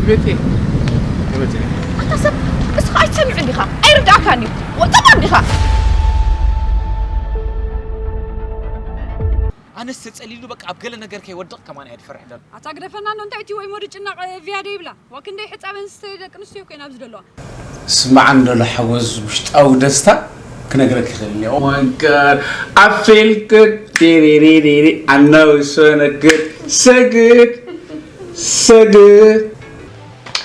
ቤቴ፣ ቤቴ። ኣታ ሰብ፣ እስኻ ኣይትሰምዕን ዲኻ? ኣይርድኣካን እዩ። ወ-፣ ጠማም ዲኻ? ኣነስ ተጸሊሉ በቃ ኣብ ገለ ነገር ከይወድቕ ከማን እየ ዝፈርሕ ዘሎ። ኣታ ግደፈና እንዶ፣ እንታይ እቲ ወይ ሞድ ጭናቕ ቪያደ ይብላ? ዋ ክንደይ ሕጻበን ስተ ደቂ ኣንስትዮ ኮይና ኣብዚ ዘለዋ። ስማዕ እንዶ ሓጎስ ውሽጣዊ ደስታ ክነግረክ ይኽእል እየ። Oh my God, I feel good. ዲሪሪሪሪ፣ I know it's so good. So good. So good.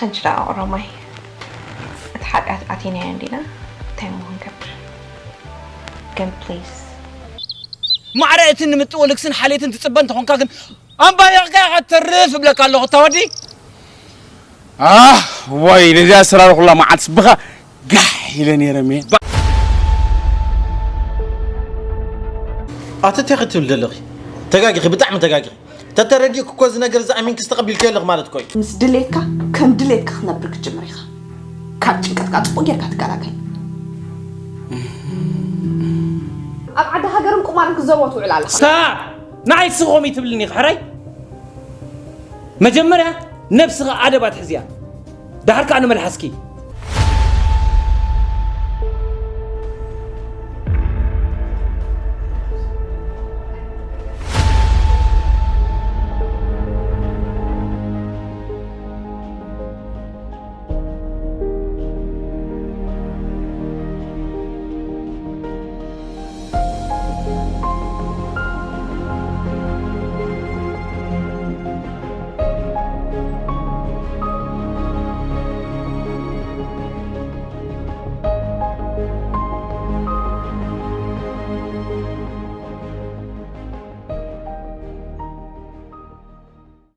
ሕጂ ደኣ ኦሮማይ፣ እቲ ሓጢኣት ኣቲናዮ እንዲና፣ እንታይ እሞ ክንገብር? ግን ፕሊዝ። ማዕረ እቲ ንምጥዎ ልግስን ሓልየትን ትጽበ እንተኾንካ ግን ኣምባቢቕካ ኢኻ ትተርፍ እብለካ ኣለኹ፣ እታ ወዲ። ኣህ፣ ዋይ፣ ነዚኣ ስራሪ ኩላ መዓልቲ ስብኻ ጋሕ ኢለ ነይረ፣ ሜ። ኣቲ እንታይ ክትብል ዘለኺ? ተጋጊኺ፣ ብጣዕሚ ተጋጊኺ። ተተረዲእኩ እኮ እዚ ነገር እዚ ኣሚንክስ ተቐቢልከዮ ኣለኹ ማለት እኮ እዩ። ምስ ድሌትካ ከም ድሌትካ ክትነብር ክትጅምር ኢኻ። ካብ ጭንቀትካ ጽቡቕ ጌርካ ትገላገል። ኣብ ዓዲ ሃገርን ቁማርን ክትዘርዎ ትውዕል ኣለኻ። ስታ! ንዓይ ስኾም ይትብልኒ ኢኻ ሕራይ? መጀመርያ ነብስኻ ኣደብ ኣትሕዝያ። ደሓር ከኣ ንመልሓስኪ።